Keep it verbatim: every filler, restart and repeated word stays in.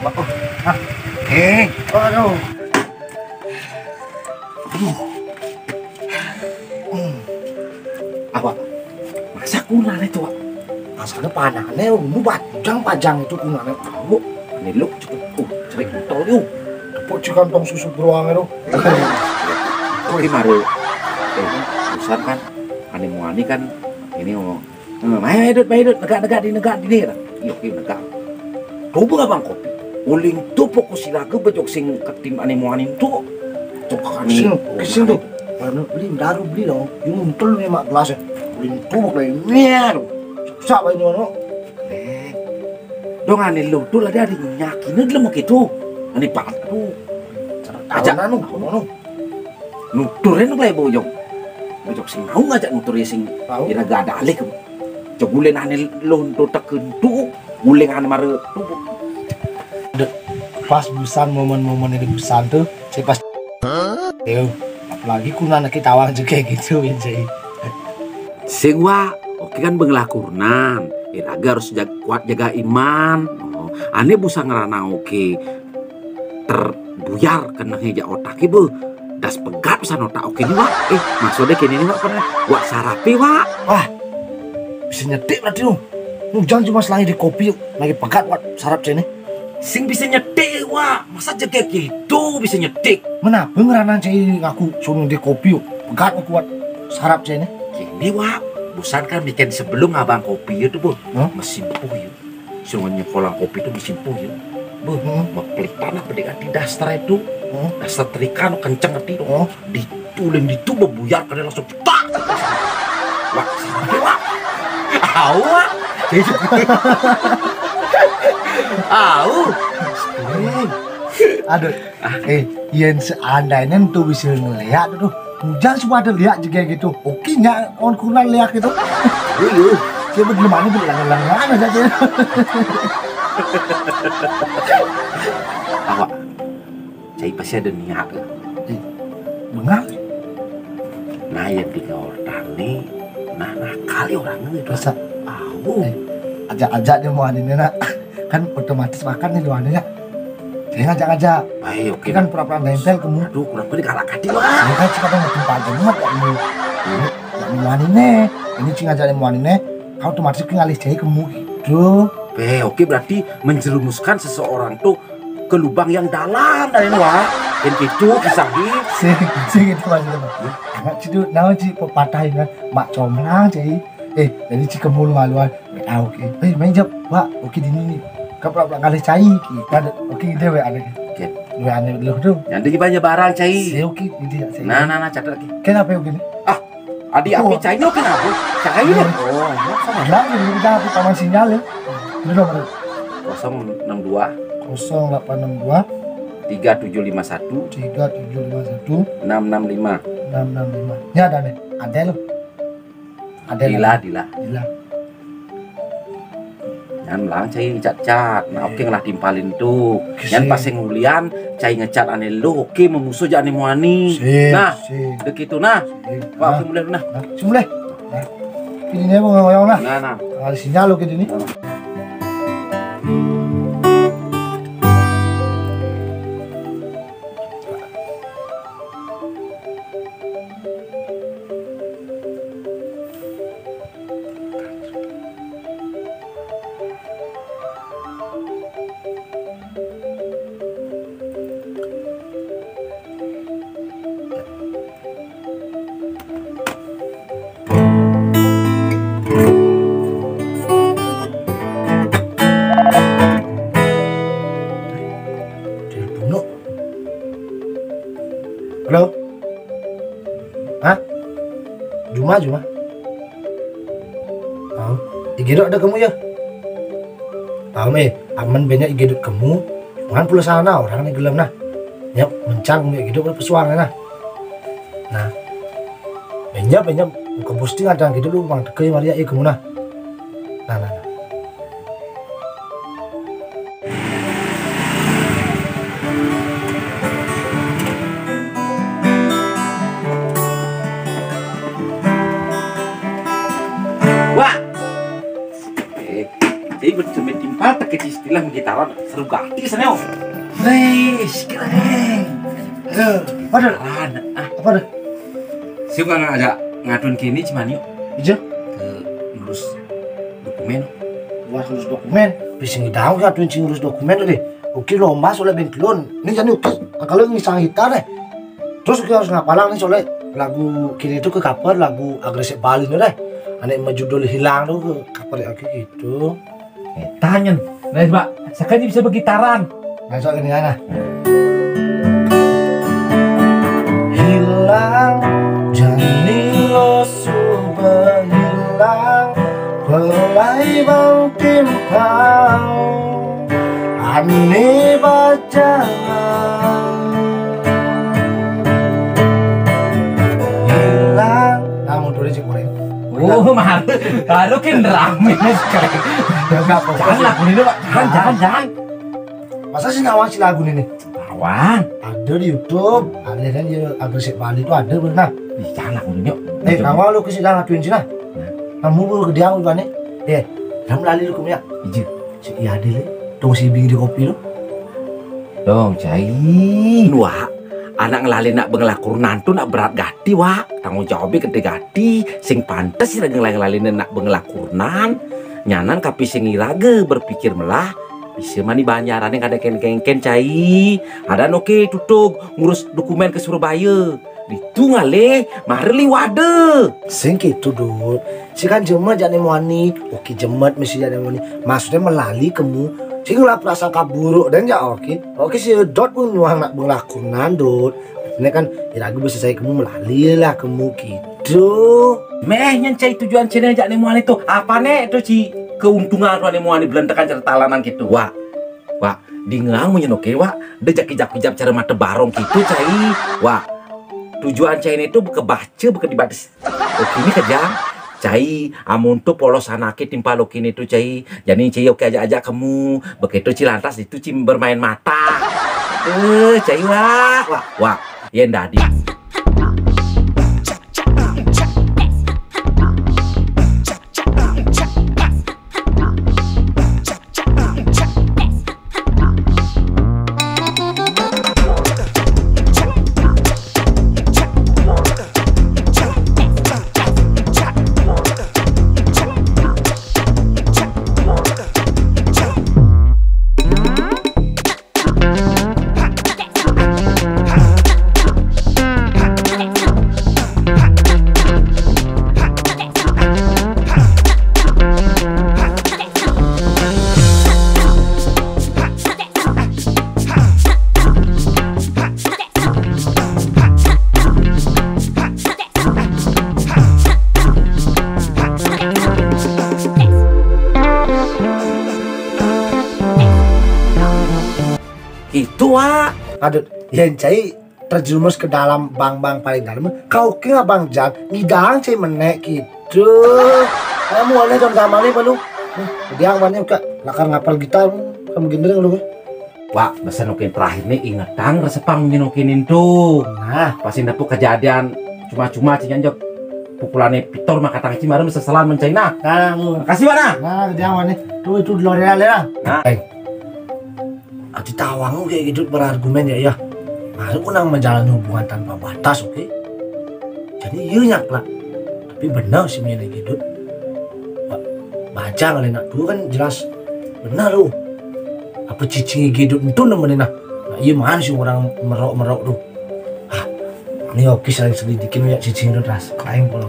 Hah? Eh, aduh. Aduh. Hmm. Apa? Masa kunane tuh, Wak? Masane panane, unu pajang-pajang itu kunane. Tahu? Ini lu cepet, uh, cerik botol yuk. Tepuk si kantong susu beruang itu. Oke, mari. Eh, busan kan, ane muani kan, ini ngomong, "Hmm, ayo, ayo, Dut, ayo, Dut, negak, negak, di negak, di negak." Iya, oke, negak. Coba abang kopi. Uling tu pokok silaga bejok sing ketim ane muani tu. Cok kani. Kesel, kesel tu. Karena beli, daru beli dong. Ini untel ni mak gelas ya. Uling tu pokok lain. Nia tu. Susah banyak orang. Eh. Dong ane lu tu lah dia ada nyakinya dalam gitu. Ane patu. Aja anu, anu. Nutur anu kayak bojong. Bojong sing mau ngajak nutur ya sing. Tahu. Ira gak ada alih. Coba ulen ane lu tu teken tu. Ulen ane mare tu. Dek, pas busan momen-momen ini busan tuh, saya pas. Yo, apalagi kunana kita awang juga gitu, Win, jadi. Sing wa, oke kan bengelakunan. Iraga harus jag-, kuat jaga iman. Oh, ane busa ngerana oke. Terbuyar kena heja otak ibu. Das pegat pesan otak oke ni, Wak. Eh, maksudnya kini ni, Wak, pernah buat sarapi, Wak. Wah, bisa nyetik berarti lu. Nujang cuma selain di kopi, lagi pegat buat sarap sini. Sing bisa nyetik, Wak. Masa jegek gitu bisa nyetik? Mana pengerana cai ngaku suruh di kopi, pegat aku buat sarap cai ini. Gini, Wak. Busan kan bikin sebelum abang kopi itu, Bu. Hah? Mesin puyu. Suruh nyekolah kopi itu mesin puyu. Bu, hmm, mepelitan apa dek ati daster itu? Hmm. Daster terikan kenceng ati itu. Oh. Di tulen di tubuh buyar kada langsung tak. Wah, sampai, Wak. Au, Wak. Au. Aduh. Eh, yen seandainya tuh bisa ngeliat tuh. Jangan semua ada lihat juga gitu. Oke, nyak on kunan lihat gitu. Iya. Dia belum ada, belum lama aja dia. Awak. Cai pasti ada niat lah. Eh, bengal. Nah, yang tiga orang ni, nah, nah, kali orangnya itu. Masa? Au. Eh, ajak-ajak dia mau aninya, nak. Kan otomatis makan nih luarnya, nak. Saya ngajak-ngajak. Baik, oke. Kan pura-pura nempel ke muka. Aduh, kurang kali galak hati, Wak. Saya kan cuma mau tempat aja muat, Wak, ini. Ini, ini mau aninya. Ini cing ngajak dia mau aninya. Kau otomatis kan ngalih cai ke muka gitu. Be, oke, berarti menjerumuskan seseorang tuh ke lubang yang dalam dari luar. Dan itu kisahnya. Sing, sing itu maksudnya, Pak. Anak ciduk, naon ci pepatah ini, Mak Comblang, cai. Eh, jadi ci kemul maluan. Ah, oke. Eh, main jawab, Pak. Oke, dini nih. Kau pula-pula ngalih cai, ki. Ada, oke, dia we ada. Oke. We ada dulu tuh. Yang ada banyak barang cai. Saya oke, gitu ya, saya. Nah, nah, nah, catat lagi. Kenapa oke nih? Ah, Adi, api cai ni kenapa? Cai ni. Oh, bilang ni kita aku taman sinyal ya. Ini nomor kosong enam dua. Kosong delapan enam dua. Tiga tujuh lima satu. Tiga tujuh lima satu. Enam enam lima. Enam enam lima. Ya ada nih. Ada lo. Ada Dila, lah. Dila. Dila. Nyan lang cai cat-cat. Nah, oke lah timpalin tu. Nyan sing. Pas sing ulian, cai ngecat ane lu, oke memusuh jak ane muani. Sing, nah, sing. Dek itu nah. Sing. Wah, nah. Oke mulai nah. Nah, sing mulai. Nah. Ini dia mau ngomong nah. Nah, nah. Ada sinyal lo ke sini. Nah. Telepon lo. Halo? Hah? Juma, Juma. Oh, igedok ada kamu ya? Oh, me, aman banyak igedok kamu. Cuman pula sana orang ni gelem nah. Nyap mencang kamu igedok ada pesuang nah. Nah. Banyak, banyak muka posting ada gitu lu bang teke Maria eh kamu nah. Nah, nah, nah. Wah. Eh, Jadi betul timpal tak kecil istilah gitaran seru gati sana. Wis, keren. Aduh, apa tuh? Gitaran. Ah, apa tuh? Siapa ngajak ngadun kini cuman yuk. Iya. Ke ngurus dokumen. Wah, ngurus dokumen. Bisa ngidang ya tuh ngurus dokumen deh. Oke, lomba soalnya bengkelon. Ini jadi oke. Kalau ngisang gitar deh. Terus kita harus ngapalang nih soalnya lagu kini itu ke cover lagu Agresif Bali nih deh. Anak sama judul hilang tuh ke cover ya, oke gitu. Eh, tanyen. Nah, Pak, sekali bisa begitaran. Nah, soal ini ya, nah. Hilang jani lo suba hilang pelai bang timpang ane bajangan hilang. Nah, mundur aja, Kuring. Oh, mahal. Baru kan rame sekali. Ya, enggak apa-apa. Jangan lagu ini, Pak. Jangan, jangan, jangan. Masa sih ngawang si lagu ini? Ngawang. Ada di YouTube. Ada kan dia Agresif Bali itu ada benar. Ih, jangan lagu ini, yuk. Eh, ngawang lu ke sini lakuin sini. Nah. Kamu lu ke dia, lu, nih. Eh, kamu lali lu ke minyak. Ije. Si iya deh, Le. Tunggu si Bing di kopi lu. Dong, cai. Wak, anak ngelalin nak bengelakuran tu nak berat gati, Wak. Tanggung jawabnya gede gati. Sing pantes sih lagi ngelalin nak bengelakuran. Nyanan kapi sing irage berpikir melah. Bisa mani banjaran yang kada kengkeng, cai. Ada oke tutug ngurus dokumen ke Surabaya. Ditu ngalih, mari liwade. Sing gitu, Dut. Si kan jemet jane muani. Oke, jemet mesti jane muani. Maksudnya melali kemu. Sing lah prasangka buruk dan ya oke. Oke, si Dot pun nuang nak bengelakunan, Dut. Ini kan, ya lagu bisa saya kemu melali lah kemu gitu. Meh, nyen cai tujuan cene jane muani tuh. Apa nih tuh ci keuntungan tuh ane muani belentekan cerita lanang gitu, Wak. Wak, dingang munyen oke, Wak. Dia jaki-jaki jap cara mata barong gitu, cai. Wak, tujuan cai ini tuh buka baca, buka dibatis. Oke, ini kejang. Cai, amun tuh polos anake timpal oke ini tuh, cai. Jadi, cai oke ajak-ajak kamu. Begitu, ci lantas itu, ci bermain mata. Eh, cai, Wak. Wak, Wak. Yen dadi. Gitu, Wak. Aduh, yen cai terjerumus ke dalam bang-bang paling dalam. Kau ke abang jan ngidang cai menek gitu. Kamu aneh jam sama nih, Bang. Dia mana ka lakar ngapal gitar, kamu gendeng lu. Wak, pesan oke terakhir nih, ingetang resepang nyen oke nintu. Nah, pasti dapur kejadian cuma-cuma, ci nyanjok pukulannya Pitor maka tangan ci marum seselan mencaina. Nah, lu. Makasih, Wak, nah. Nah, dia mana? Tuh, itu di L'Oreal ya. Nah. Eh. Ati tawang kayak gitu berargumen ya, ya. Masa ku nang menjalani hubungan tanpa batas, oke? Jadi iya nyak lah. Tapi benar sih, Mia, gitu. Ba-, baca kali nak tuh kan jelas benar loh. Apa cicing gitu itu nemenin nah. Nah, iya, mana sih orang merok-merok tuh. Ah, ini oke, saling selidikin ya cicing itu ras. Lain kalau